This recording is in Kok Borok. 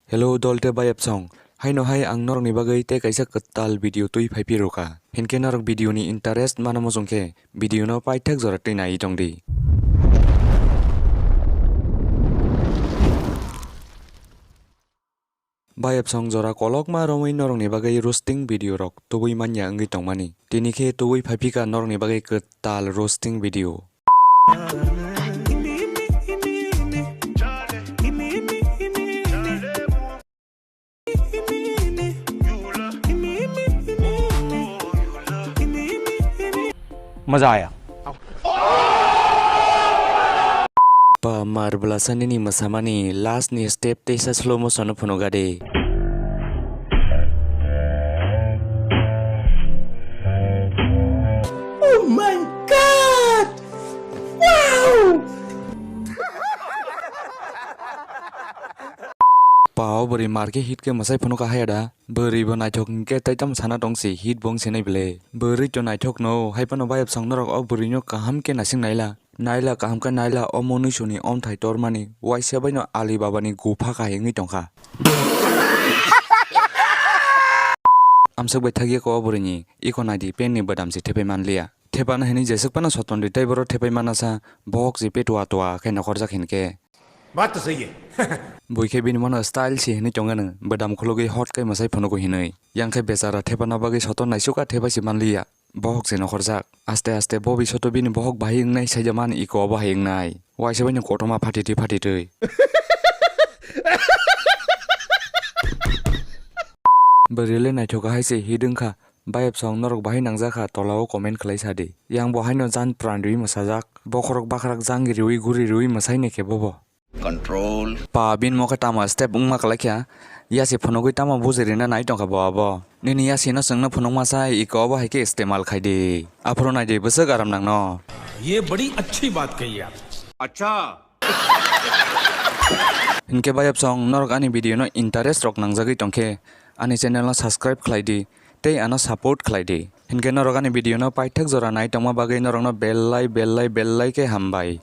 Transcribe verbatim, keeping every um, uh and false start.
Hello dol tei bayapsong, haino hai ang norokni bagwi tei kaisa kwtal video twi phai phirukha. Hinkhe norok video ni interest mano muchungkhe video no paithak jora twi nai tongdi. Bayapsong jora kolokma romwi norokni bagwi roasting video rok tubui manya wngwi tongmani. Tini khe tubui phaiphika norokni bagwi kwtal roasting video. मजा आया। Pa mar bwlasa nini mwsamani last ni step teisa slow motion no phunuga de. Oh my God! Wow! Pa o bwrwi mar khe hit khe mwsai phunuka haya da. Bwrwi bo naithok hinkhe tei tamo sana tongsi hit bo wngse nai bwle. Bwrwi to naithok no, hai phano bayapsong norok o bwrwi no kaham khe naising naila. Naila kaham khe naila o monwi soni omthai tormani waisa bai no Ali Baba ni gupha kahai wngwi tongkha. Amswk bai thakya ko o bwrwi ni iko naidi pen ni bwdam se thepai manliya. Thepana hinwi jeswk phano soton di tei boro thepai manasa bohok se petua tua khe nokhorjak hinkhe. बात तो सही है। Bui khe bini mano style si hinwi tongano, bwdam khulugwi hot khe mwsai phunugo hinwi. Yang khe bechara thepana bagwi soton naisukha thepai se manliya. Bohok se nokhorjak. Aste aste bo bisoto bini bohok bahai wngnai saija man iko bahai wngnai. Waisa baino kothoma phatitwi phatitwi. Bwrwi le naithok hai se hit wngkha. Bayapsong norok bahai nangjakha, tolao comment khlai sadi. Yang bo haino jan pran riwi mwsajak. Bokhorok bakhrak jang riwi guri riwi mwsai ne khe bobo. Control. Pa bini mokhe tamo step wngma kwlaikha. Yasi phunugwi tamo bujirina nai tongkha bo abo. Nini yasino chwngno phunukma sai iko obo hai khe istemal khaidi. Aphuru naidi bwswk aram nangno. ये बड़ी अच्छी बात कही आप। अच्छा। Hinkhe bayapsong norok ani video no interest rok nangjagwi tongkhe ani channel no subscribe khlaidi tei ano support khlaidi. Hinkhe norok ani video no paithak jora nai tongma bagwi norokno belai belai belai khe hambai.